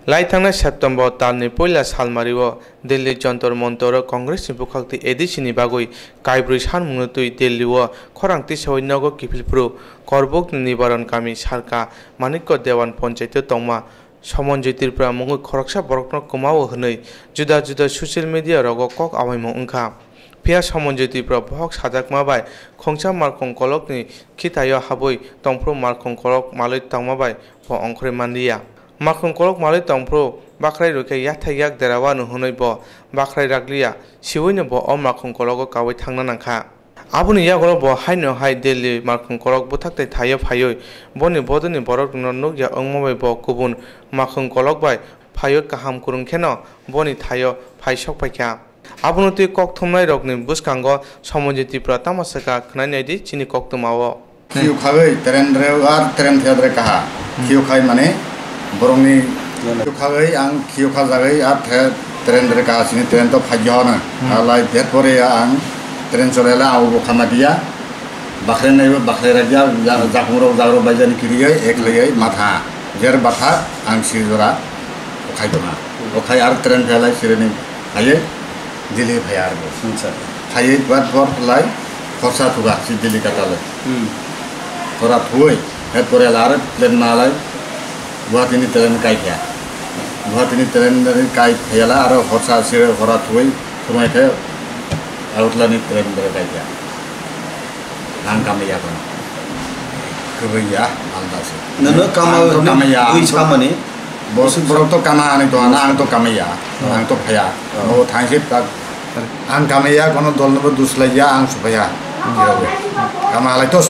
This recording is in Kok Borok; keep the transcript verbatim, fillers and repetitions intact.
Lai thangnai September talni poila salmario Delhi Jantar Mantaro Congressni bwkhak twi A D C ni bagwi kaibrwi sanmungno twi Delhi-o khorang tisaui nogo kiphil phuru Korbukni Nibaran kami sarka Manikya Dewan Panchayat-o tongma Somonjoy Tripura mungwi khoroksa borokno kwmao hwnwi juda juda social media rogo kok awaimung wngkha. Phiya Somonjoy Tripura bohok sajakma bai khongsa markhong kolokni khitaio habwi tongphuru markhong kolok malwi tongma bai bo ongkhorwi manliya. Markhong kolok malwi tongphuru bakhrai rwkhe yathai yak dera wano hwnwi bo bakhrai rakliya, siwino bo o markhong kologo kaui thangna nangkha. Aboni yagulo bo haino hai Delhi markhong kolok bwthak tei thaio phaiwi boni bodolni borokno nukya wngma bai bo kubun markhong kolok bai phaiwi kaham kwrwng kheno boni thaio phai sok paikha. Abono twi kok thumnairokni bwskango Somonjoy Tripura tamo swkha khwnai naidi chini koktwmao. Khiyu khagwi train rw ar train thiyadre kaha. Khiyu khai mane borokni khiyu khagwi ang khiyu khajagwi ar the train re kaha sini train to phagya hona. Alai det pore ang train chole la ang bo khama dia. Bakhle naibo bakhle rakya, ja-, jakhung rok jagro baijani kiriye ek leye matha. Jer batha ang sijora okhai tongha. Okhai ar train phelai sireni. Phaiye Delhi phaiya arbo. Acha. Phaiye bat bor lai khorsa thuga si Delhi katalai. Hmm. Khora thuoi, het pore la aro plane malai Guwahati ni train kai kya. Guwahati ni train kai phaiya la aro khorsa si khora thuoi thumai khe Agartala ni train bere kai kya. Ang kamai ya kono. Kwbwi ya, alda se. Nono kama, ang to kamai ya, ui ang to samani. Bos-, borok to kama ani to, ang to kamai ya, ang to phaya. Oh. Nogo thangsi tak. Ang kamai ya, kono dol nobo dus lai ya, ang suphaya. Kama halai to